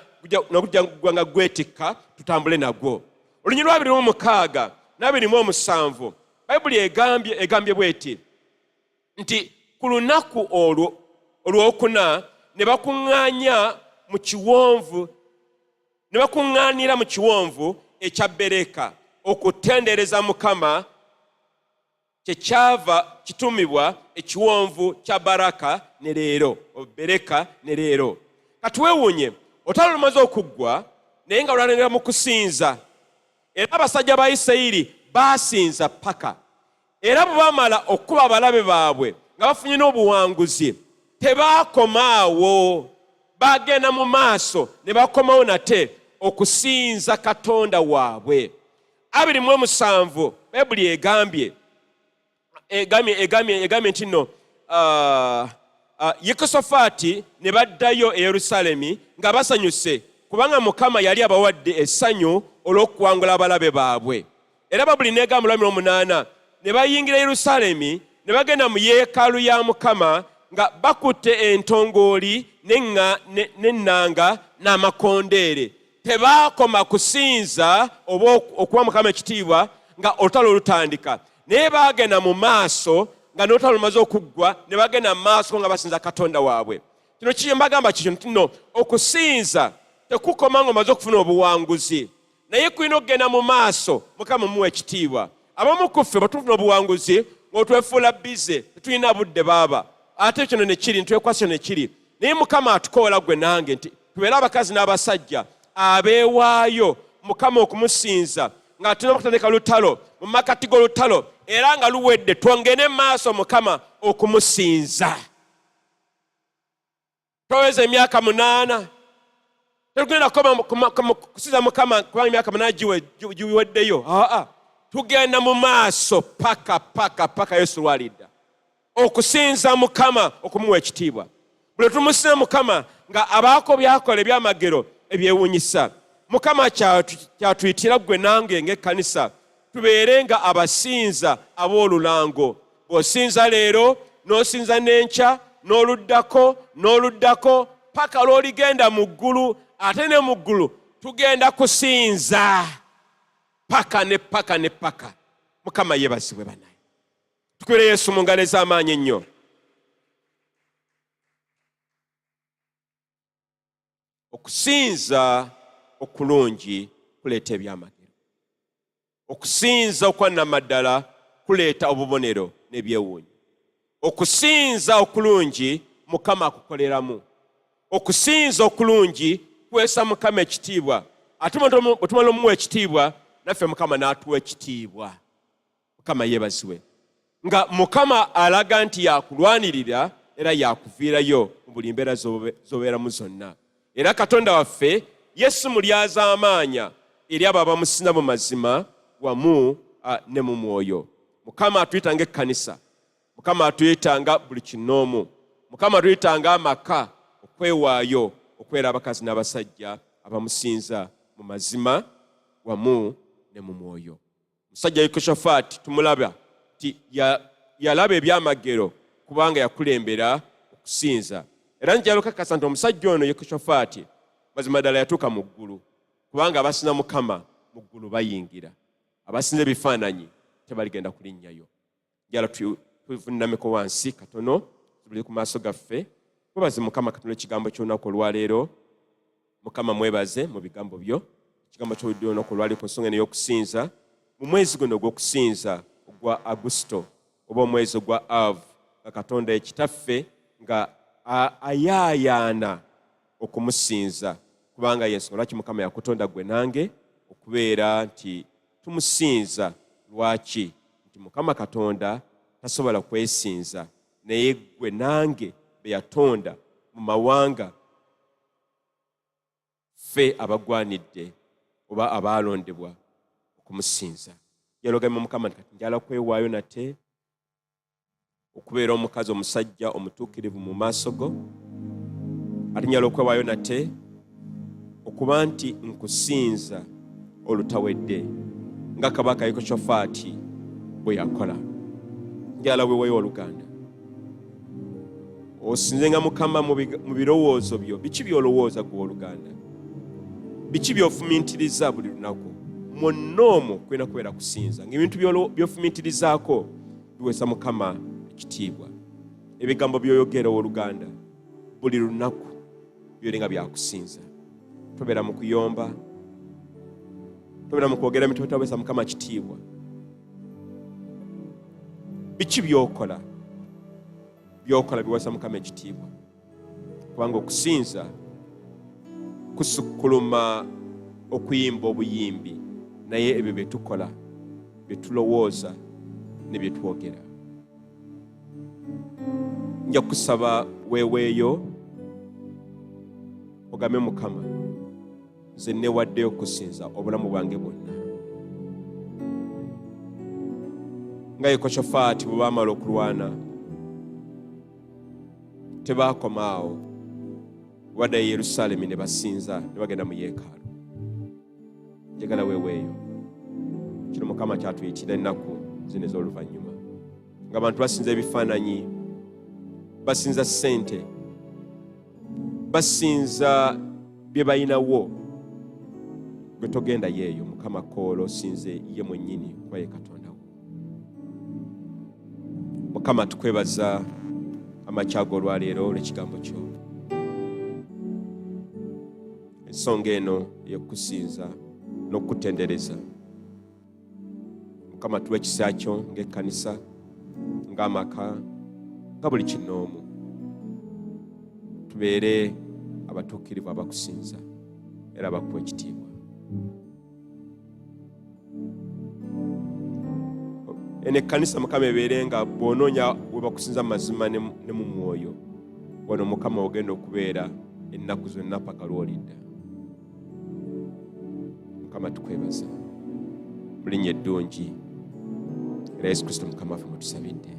nogujja nga gwetikka tutambule nagwo. Olunyiriri lwa 26 n'27, Bayibuli egambye bweti nti ku lunaku olwo olwokuna ne bakuŋŋaanya mu kiwonvu, ne bakuŋŋaanira mu kiwonvu ekya Bereka okutendereza Mukama, kyekyava kitumibwa ekiwonvu kya Baraka ne leero, Bereka ne leero. Kati weewuunye, olutalo lumaze okuggwa. Naye nga lwalengera mu kusinza. Era abasajja ba Isirayiri baasinza paka. Era bwe bamala okukuba abalabe baabwe nga bafunye n'obuwanguzi, tebaakoma awo, baagenda mu maaso ne bakomawo nate okusinza Katonda waabwe. 27 Bayibuli egambye egambye egambye egambye nti nno Yekosafaati ne baddayo e Yerusaalemi nga basanyuse, kubanga Mukama yali abawadde essanyu olw'okuwangula abalabe baabwe. Era Bayibuli n'egamba olwamira omunaana, ne bayingira Yerusaalemi ne bagenda mu yeekaalu ya Mukama nga bakutte entongooli n'ennanga n'amakondeere. Tebaakoma kusinza oba okuwa Mukama ekitiibwa nga olutalo lutandika, naye baagenda mu maaso nga n'olutalo lumaze okuggwa, ne bagenda mu maaso nga basinza Katonda waabwe. Kino kye mbagamba kikyo nti nno okusinza tekukoma ng'omaze okufuna obuwanguzi, naye kulina okugenda mu maaso Mukama muwa ekitiibwa. Abamu ku ffe bwe tufuna obuwanguzi ng'otwefuula bize, tetulina budde baaba, ate kino ne kiri ntwekwasa kino ne kiri, naye Mukama atukoola gwe nange nti tubeere abakazi n'abasajja abeewaayo Mukama okumusinza nga tulina okutandika lutalo mu makati g'olutalo, era nga luwedde twongere maaso Mukama okumusinza. Twaweza emyaka 8, tetugenda kukoma kusinza Mukama kubanga emyaka 8 giweddeyo. Aa, tugenda mu maaso paka paka paka Yesu lwalidda okusinza Mukama, okumuwa ekitiibwa. Buli tumusinza Mukama nga abaako byakola ebyamagero ebyewuunyisa. Mukama kyatuyitira ggwe nange ng'ekkanisa tubeere nga abasinza ab'olulango. Bw'osinza leero n'osinza n'enkya n'oluddako n'oluddako paka lw'oligenda mu ggulu, ate ne mu ggulu tugenda kusinza paka ne paka ne paka. Mukama yeebazibwe banaye. Tukubire Yesu mu ngalo ez'amaanyi ennyo. Okusinza okulungi kuleeta ebyamagero. Okusinza okwa nnamaddala kuleeta obubonero n'ebyewuunyo. Okusinza okulungi Mukama akukoleramu. Okusinza okulungi kuweesa Mukama ekitiibwa, ate bwe tumala omuwa ekitiibwa naffe Mukama n'atuwa ekitiibwa. Mukama yeebazibwe. Nga Mukama alaga nti yakulwanirira era yakuviirayo mu buli mbeera z'obeeramu zonna. Era Katonda waffe Yesu mulyazaamaanya eri abo abamusinza mu mazima wamu ne mu mwoyo. Mukama atuyita ng'ekkanisa, Mukama atuyita nga buli kinnoomu, Mukama atuyita ng'amaka okwewaayo okubeera abakazi n'abasajja abamusinza mu mazima wamu ne mu mwoyo. Musajja Yekosafaati tumulaba nti yalaba ebyamagero kubanga yakulembera okusinza. Era njagala okakasa nti omusajja ono Yekosafaati mazima ddala yatuuka mu ggulu, kubanga abasinza Mukama mu ggulu bayingira, abasinza ebifaananyi tebaligenda kulinnyayo. Njagala tuvunnameko wansi katono, tubuli ku maaso gaffe. Mwebaze Mukama Katonda ekigambo ky'olunaku olwaleero. Mukama mwebaze mu bigambo byo, ekigambo ky'olunaku olwaleero ku nsonga eno ey'okusinza mu mwezi guno ogw'okusinza ogwa Agusito oba omwezi ogwa Av, nga Katonda ekitaffe nga ayaayaana okumusinza, kubanga y'ensonga lwaki Mukama yakutonda ggwe nange okubeera nti tumusinza. Lwaki? Nti Mukama Katonda tasobola kwesinza, naye ggwe nange be yatonda mu mawanga ffe abagwanidde oba abaalondebwa okumusinza. Yalogamba Mukama nti kati njala kwewaayo nate okubeera omukazi omusajja omutuukirivu mu maaso go, ate njala okwewaayo nate okuba nti nkusinza olutawedde nga kabaka Yekosafaati bwe yakola. Njala weewayo oluganda osinzenga Mukama mu birowoozo byo. Biki by'olowooza gwe oluganda? Biki by'ofumintiriza buli lunaku? Mwonna omwo kulina kubeera kusinza, ng'ebintu by'ofumintirizaako biweesa Mukama ekitiibwa. Ebigambo by'oyogera owooluganda buli lunaku byoli nga byakusinza. Tobeera mu kuyomba, tobeera mu kwogera ebintu bitaweesa Mukama kitiibwa. Biki by'okola by'okola biweesa Mukama ekitiibwa? Kubanga okusinza kusukkuluma okuyimba obuyimbi, naye ebyo bye tukola, bye tulowooza ne bye twogera. Nja kusaba weeweeyo ogambe, Mukama, nze newaddeyo okusinza obulamu bwange bwonna. Nga Yekosofaati bwe baamala okulwana, tebaakoma awo, baddayo e Yerusaalemi ne basinza ne bagenda mu yeekaalu. Njagala weeweeyo kino Mukama kyatuyitira ennaku zino ez'oluvannyuma, ng'abantu basinza ebifaananyi, basinza ssente, basinza bye balinawo. Gwe togenda yeeyo. Mukama koola osinze ye mwennyini, kuba ye Katonda wo. Mukama, tukwebaza amakya g'olwaleero olw'ekigambo kyo, ensonga eno ey'okusinza n'okukutendereza. Mukama, tuwa ekisa kyo ng'ekkanisa, ng'amaka, nga buli kinnoomu, tubeere abatuukirivu abakusinza era abakuwa ekitiibwa. Eno ekkanisa, Mukama, ebeere nga bw'onoonya we bakusinza mu mazima ne mu mwoyo, wano Mukama ogenda okubeera ennaku zonna paka lw'olidda. Mukama, tukwebaza mu linnya eddungi era Yesu Kristo Mukama waffe mutusabidde.